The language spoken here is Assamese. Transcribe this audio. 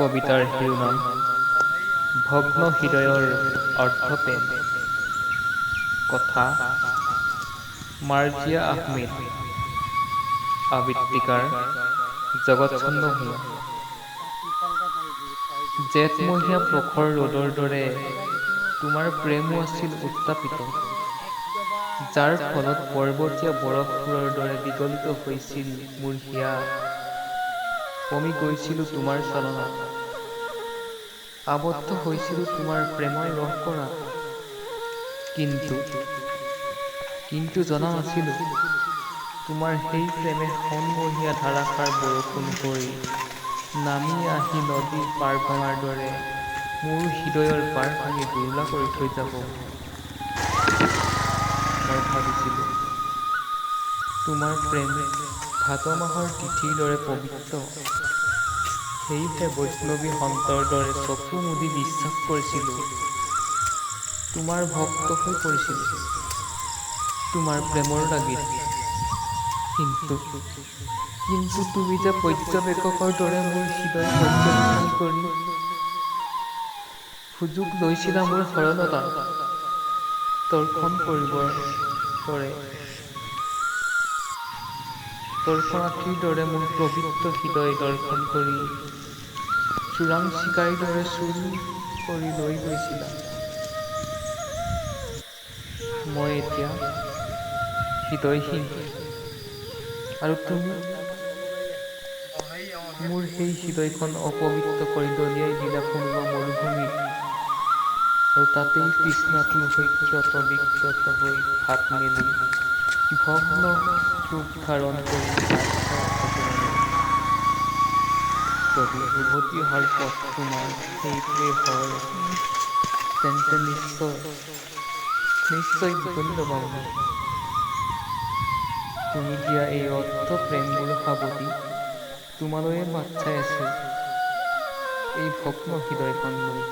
কবিতাৰ শিৰোনাম ভগ্ন হৃদয়ৰ অৰ্ধপ্ৰেম। কথা মাৰ্জিয়া আহমেদ। আবৃত্তিকাৰ জগত চন্দ্ৰ ভূঞা। জেঠমহীয়া প্ৰখৰ ৰ'দৰ দৰে তোমাৰ প্ৰেমো আছিল উত্তাপিত, যাৰ ফলত পৰ্বতীয়া বৰফবোৰৰ দৰে বিগলিত হৈছিল মোৰ হিয়া। পমি গৈছিলোঁ তোমাৰ ছলনাত, আবদ্ধ হৈছিলোঁ তোমাৰ প্ৰেমৰ ৰহকৰাত। কিন্তু কিন্তু জনা নাছিলোঁ তোমাৰ সেই প্ৰেমে শাওণমহীয়া ধাৰাসাৰ বৰষুণ হৈ নামি আহি নদীৰ পাৰ ভঙাৰ দৰে মোৰো হৃদয়ৰ পাৰ ভাঙি দুৰুলা কৰি থৈ যাব। মই ভাবিছিলোঁ তোমাৰ প্ৰেম ভাদ মাহৰ তিথিৰ দৰে পবিত্ৰ, সেয়েহে বৈষ্ণৱী সন্তৰ দৰে চকু মুদি বিশ্বাস কৰিছিলোঁ, তোমাৰ ভক্ত হৈ পৰিছিলোঁ তোমাৰ প্ৰেমৰ ৰাগীত। কিন্তু কিন্তু তুমি যে পৰ্যবেক্ষকৰ দৰে মোৰ হৃদয় পৰ্যবেক্ষণ কৰি সুযোগ লৈছিলা মোৰ সৰলতাৰ, দৰ্শন কৰিবৰ দৰে দৰ্শনাৰ্থীৰ দৰে মোৰ পবিত্ৰ হৃদয় দৰ্শন কৰি চোৰাং চিকাৰীৰ দৰে চুৰ কৰি লৈ গৈছিলা। মই এতিয়া হৃদয়হীন আৰু তুমি মোৰ সেই হৃদয়খন অপবিত্ৰ কৰি দলিয়াই দিলা কোনোবা মৰুভূমিত, আৰু তাতেই তৃষ্ণাতুৰ হৈ ক্ষত বিক্ষত হৈ ফাট মেলি ভগ্ন ৰূপ ধাৰণ কৰি বাট চাই আছা তোমালৈ। যদি উভতি অহাৰ পথ তোমাৰ সেইটোৱেই হয়, তেন্তে নিশ্চয় নিশ্চয় বুটলি ল'বা মোক। তুমি দিয়া এই অৰ্ধ প্ৰেমবোৰ সাৱটি তোমালৈয়ে বাট চাই আছোঁ এই ভগ্ন হৃদয়খন লৈ।